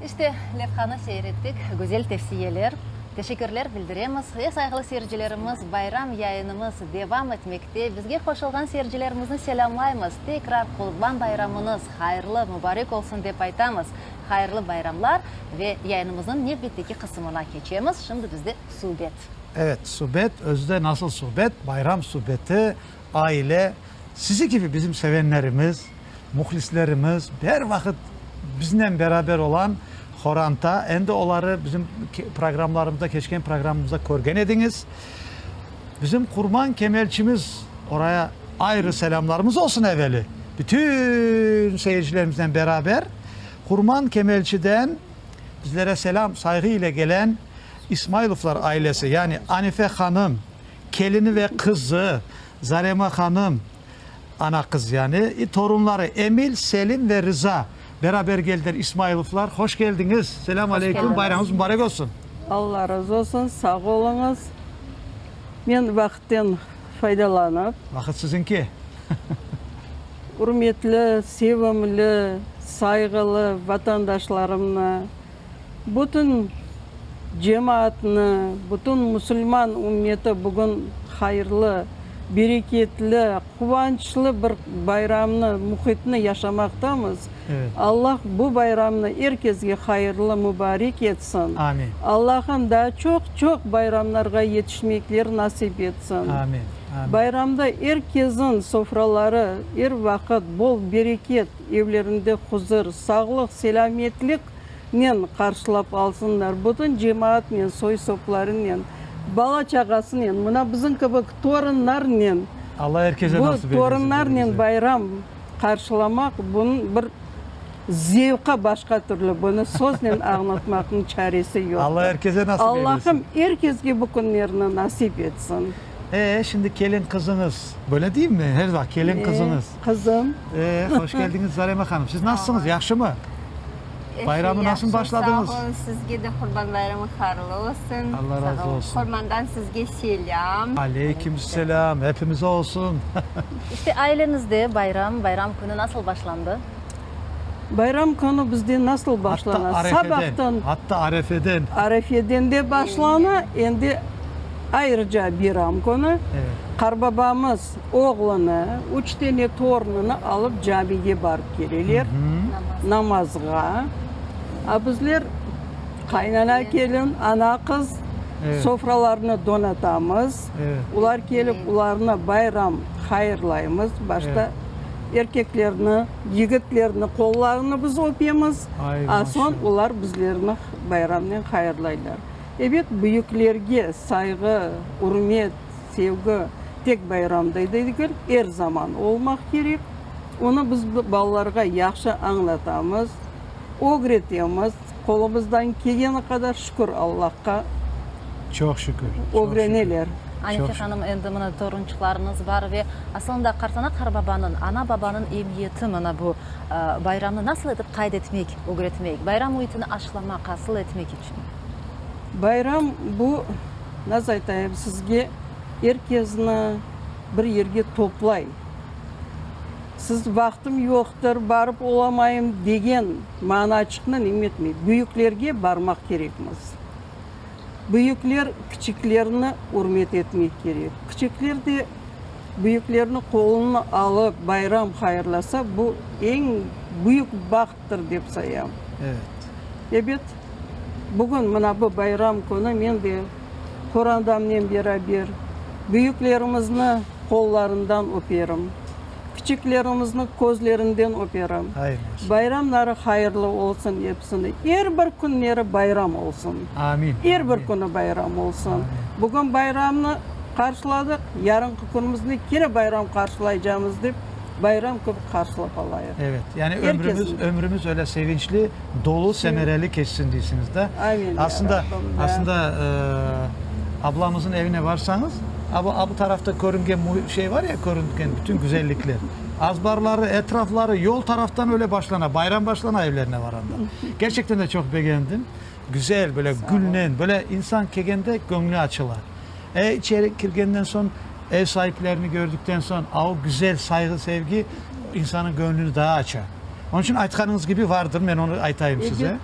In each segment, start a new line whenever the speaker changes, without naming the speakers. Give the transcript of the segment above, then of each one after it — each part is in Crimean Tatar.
İşte, levhanı seyir ettik, güzel tevsiyeler. Teşekkürler bildiremiz. E, sayğılı seyircilerimiz, bayram yayınımız devam etmekte. Bizge qoşulğan seyircilerimizni selâmlaymız. Tekrar Qurban bayramıñız hayırlı, mubarek olsun dep aytamız. Hayırlı bayramlar ve yayınımıznıñ nevbetteki qısımına keçemiz. Şimdi bizde subet.
Evet, subet, özü de nasıl subet, bayram subeti, aile, sizi kibi bizim sevenlerimiz, Mühlislerimiz, er vaqıt biznen beraber olan qoranta, endi oları bizim programlarımızda, keçken programımızda körgen ediñiz. Bizim Qurman Kemelçimiz, oraya ayrı selâmlarımız olsun eveli, bütün seyircilerimiznen beraber Qurman Kemelçiden bizlere selâm, sayğı ile gelen İsmailovlar ailesi, yani Anife hanım, kelini ve qızı Zarema hanım, Ana-qız yani, i torunları Emil, Selim ve Rıza beraber geldiler İsmailovlar. Hoş keldiñiz! Selâm aleyküm, bayramıñız mubarek olsun!
Alla razı olsun, sağ oluñız. Men vaqıtten faydalanıp.
Vaqıt siziñki.
Ürmetli, sevimli, sayğılı vatandaşlarımnı, bütün cemaatnı, bütün musulman ümmeti bugün hayırlı, bereketli, quvançlı bir bayramnı, mühitni yaşamaqtamız. Allah bu bayramnı er kesge hayırlı, mübarek etsin. Allahım daa çoq-çoq bayramlarğa yetişmekler nasip etsin. Bayramda er kesin sofraları er vaqıt bol bereket, evlerinde huzur, sağlıq, selâmetlik nen qarşılap alsınlar, bütün cemaatnen, soy-soplarınen, bala-çağasınen, mına bizim kibi torunlarnen,
Alla er kese
bu
nasip eylesin,
torunlarnen bayram qarşılamaq, bunıñ bir zevqı başqa türlü, bunı söznen añlatmaqnıñ çaresi yoqtır.
Alla er kese nasip eylesin.
Allahım er kesge bu künlerni nasip etsin.
E, şimdi kelin qızıñız, böyle deyimmi, her vaqıt kelin qızıñız.
E, qızım.
E, hoş keldiñiz, Zarema hanım. Siz nasılsıñız, yahşımı? Bayramı nasıl başladıñız?
Sağ olun, sizge de Qurban bayramı hayırlı olsun.
Allah razı olsun.
Qurmandan sizge selâm.
Aleyküm selâm, hepimize olsun.
İşte, aileñizde bayram, bayram künü nasıl başlandı?
Bayram künü bizde nasıl başlana?
Hatta arefeden,
Sabahtan.
Hatta arefeden.
Arefeden de başlana, endi ayrıca biram künü qarbabamız oğlunı, üç tane torunını alıp camige barıp keleler namazğa. A bizler qaynana kelin, ana qız sofralarnı donatamız. Olar kelip, olarnı bayram hayırlaymız. Başta erkeklerni, yigitlerni qollarını biz öpemiz, a soñ olar bizlerni bayramnen hayırlaylar. Ebet, büyüklerge sayğı, ürmet, sevgi tek bayramda degil, er zaman olmaq kerek. Onı biz balalarğa yahşı añlatamız, ögretemiz, qolumızdan kelgeni qadar, şükür Allahqa,
Çoq şükür.
Ögreneler.
Anife hanım, endi mına torunçıqlarıñız bar ve asılında qartana-qarbabanıñ, ana-babanıñ emiyeti mına bu bayramnı nasıl etip qayd etmek, ögretmek, bayram müitini aşlamaq, asıl etmek içün?
Bayram bu, nasıl aytayım sizge, er kezni bir yerge toplay. Siz vaqtım yoqtır, barıp olamayım degen manaçıqnı neme etmey. Büyüklerge barmaq kerekmiz. Büyükler kiçiklerni ürmet etmek kerek. Kiçikler de büyüklerniñ qolunı alıp bayram hayırlasa, bu eñ büyük bahttır dep sayam.
Evet.
Ebet, bugün mına bu bayram künü men de qorandamnen beraber büyüklerimizni qollarından öperim. Kiçiklerimizni közlerinden öperim. Bayramları hayırlı olsun episine. Er bir künleri bayram olsun.
Amin.
Er bir künü bayram olsun. Bugün bayramnı qarşıladıq, yarınki künümüzni kene bayram qarşılaycamız dep, bayram kibi qarşılap alayıq.
Evet, yani ömrümiz, ömrümiz öyle sevinçli, dolu, semereli keçsin deysiñiz da.
Amin, ya
Aslında,
Rabbim, da.
aslında, ablamızın evine varsañız, a bu, a bu tarafta körüngen şey var ya, körüngen bütün güzellikler, azbarları, etrafları, yol taraftan öyle başlana, bayram başlana evlerine varanda. Gerçekten de çoq begendim. Güzel, böyle gülnen, böyle insan kelgende göñlü açıla. E, içeri kirgenden soñ, ev saiplerini gördükten soñ, a o güzel sayğı, sevgi insanıñ göñlüni daa aça. Onıñ içün aytqanıñız kibi vardır, men onı aytayım size.
Ebet.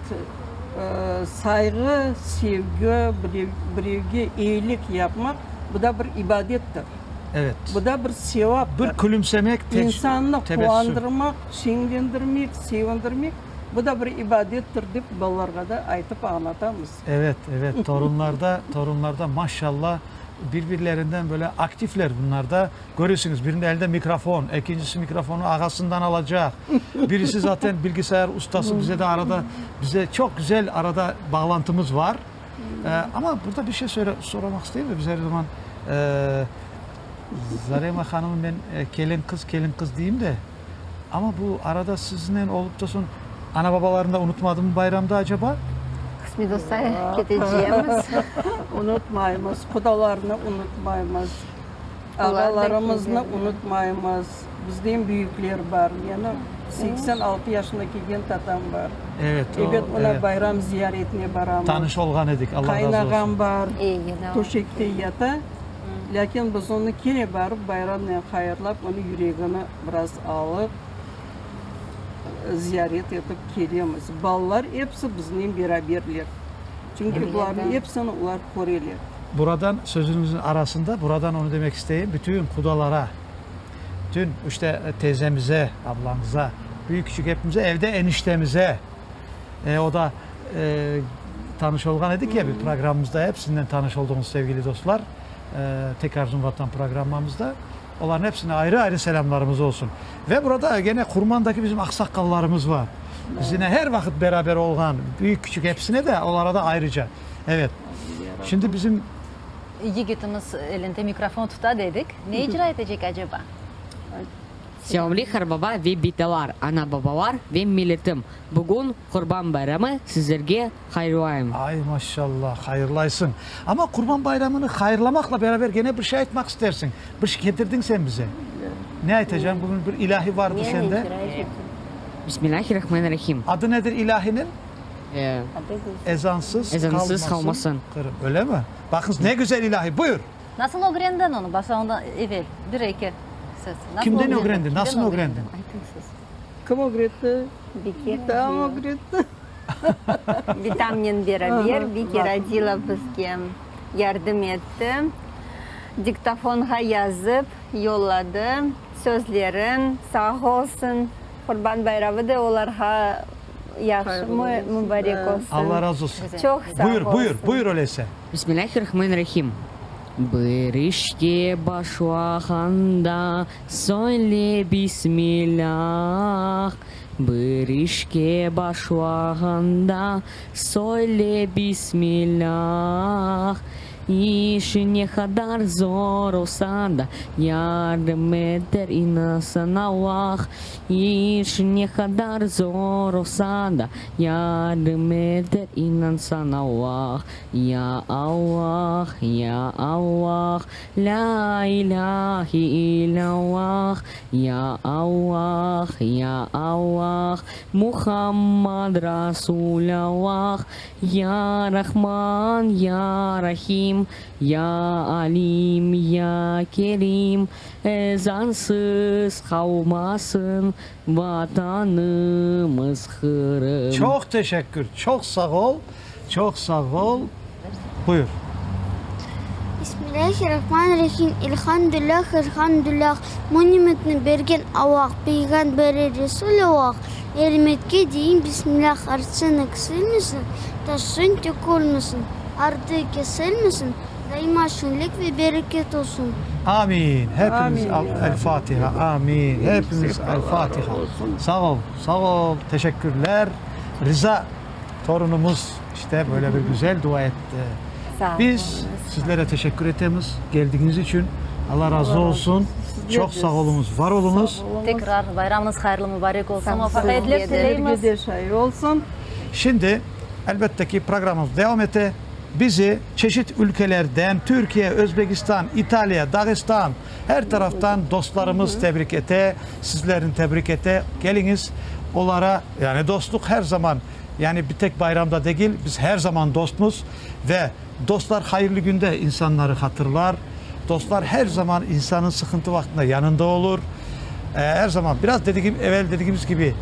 Sayğı, sevgi, birevge eyilik yapmaq, bu da bir ibadettir.
Evet.
Bu da bir sevaptır.
Bir külümsemek, tebessüm.
İnsannı quvandırmaq, şeñlendirmek, sevindirmek, bu da bir ibadettir, dep balalarğa da aytıp añlatamız.
Evet, evet, torunlar da, torunlar da, maşallah, bir-birlerinden böyle aktifler bunlar da. Köresiñiz, biriniñ elinde mikrofon, ekincisi mikrofonnı ağasından alacaq, birisi zaten bilgisayar ustası, bize de arada, bize çoq güzel arada bağlantımız var. Amma burada bir şey soramaq isteyim de, biz er zaman Zarema hanımı men kelin qız, kelin qız deyim de, amma bu arada siznen olıp da soñ ana-babalarını da unutmadımı bayramda acaba?
Qısmet olsa ketecemiz.
Unutmaymız, qudalarnı unutmaymız. Ağalarımıznı unutmaymız. Bizden büyükler bar. Menim 86 yaşına kelgen tatam bar.
Evet, o,
Ebet, oña
evet.
bayram ziyaretine baramız.
Tanış olğan edik, Allah razı olsun.
Qaynağam bar, töşekte yata. Lâkin biz onı kene barıp bayramnen hayırlap, onıñ yüregini biraz alıp, ziyaret etip kelemiz. Balalar episi biznen beraberler. Çünki bularnıñ episini olar köreler.
Buradan, sözüñizniñ arasında, buradan onı demek isteyim, bütün qudalara, bütün, işte, teyzemize, ablamıza, büyük-küçük epimize, evde eniştemize, e, o da, e, tanış olğan edik ya bir programımızda, episinden tanış olduñız, sevgili dostlar, e, Tek Arzum Vatan programmamızda, olarnıñ epsine ayrı-ayrı selâmlarımız olsun. Ve burada gene Qurmandaki bizim aqsaqallarımız var, bizimle her vaqıt beraber olğan, büyük-küçük epsine de, olara da ayrıca. Evet. Şimdi bizim.
Yigitimiz elinde mikrofon tuta dedik. Ne icra etecek aceba?
Sevimli qarbaba ve bitalar, ana-babalar ve milletim! Bugün Qurban bayramı sizlerge hayırlayım.
Ay, maşallah, hayırlaysıñ. Amma Qurban bayramını hayırlamaqla beraber gene bir şey aytmaq istersiñ. Bir şey ketirdiñ sen bize. Ne aytacañ? Bugün bir ilâhi vardı sende.
Bismillahirrahmanirrahim.
Adı nedir ilâhiniñ? Ezansız
Ezansız qalmasın.
Qırım. Öyle mi? Baqıñız, ne güzel ilahi. Buyur!
Nasıl ögrendiñ onı? Başla ondan evel. Bir, eki söz. Nasıl
Kimden ögrendiñ? Nasıl ögrendiñ?
Aytıñ siz.
Kim ögretti?
Bike.
Bitam ögretti.
Bitamnen beraber Bike Radilov bizge yardım etti. Diktofonğa yazıp yolladı sözlerin. Sağ olsun. Qurban bayramı da olarğa yahşı, mübarek olsun.
Alla razı olsun.
Çoq sağ
Buyur, buyur,
olsun.
buyur öyleyse.
Bismillahirrahmanirrahim. Bir işke başlağanda söyle Bismillah, Bir işke başlağanda söyle Bismillah. İş ne qadar zor olsa da, yardım eter inansañ Allah. İş ne qadar zor olsa da, yardım eter inansañ Allah. Ya Allah, ya Allah, lâ ilâhe illâllah, ya Allah, ya Allah, Muhammad Rasulâllah. Ya Rahman, ya Rahim, ya Alim, ya Kerim, Ezansız qalmasın Vatanımız Qırım.
Çoq teşekkür, çoq sağ ol, çoq sağ ol. Buyur.
Bismillahirrahmanirrahim. Elhamdülillah, elhamdülillah. Bu nimetni bergen Allah, Peyğamberi Resulullah, Elmetke deyim Bismillah, Artsın eksilmesin, taşsın tökülmesin, ardı kesilmesin, daima şeñlik ve bereket olsun.
Amin. Hepimiz El Fatiha. Amin. Hepimiz El Fatiha. Sağ ol, sağ ol. Teşekkürler. Riza torunumız işte böyle bir güzel dua etti. Biz sizlere teşekkür etemiz geldigiñiz içün. Alla razı olsun. Çoq sağ oluñız, var oluñız.
Tekrar bayramıñız hayırlı mübarek olsun. Muvafaqiyetler tileymiz.
Sizlerge de şay olsun.
Şimdi, elbette ki, programımız devam ete. Bizi çeşit ülkelerden, Türkiye, Özbekistan, İtaliya, Dağıstan, her taraftan dostlarımız tebrik ete, sizlerni tebrik ete. Keliñiz, olara, yani dostluq her zaman, yani bir tek bayramda degil, biz her zaman dostmuz ve dostlar hayırlı günde insanları hatırlar, dostlar her zaman insanın sıqıntı vaqtında yanında olur. Her zaman, biraz dedigim, evel dedigimiz kibi,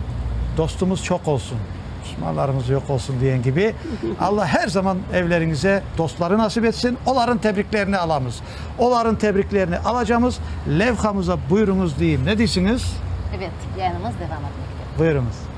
dostumuz çoq olsun. Duşmanlarımız yoq olsun diyen kibi, Alla her zaman evleriñize dostları nasip etsin. Olarıñ tebriklerini alamız. Olarıñ tebriklerini alacamız. Levhamıza buyurıñız deyim. Ne deysiñiz?
Ebet, yayınımız devam etmekte.
Buyurıñız.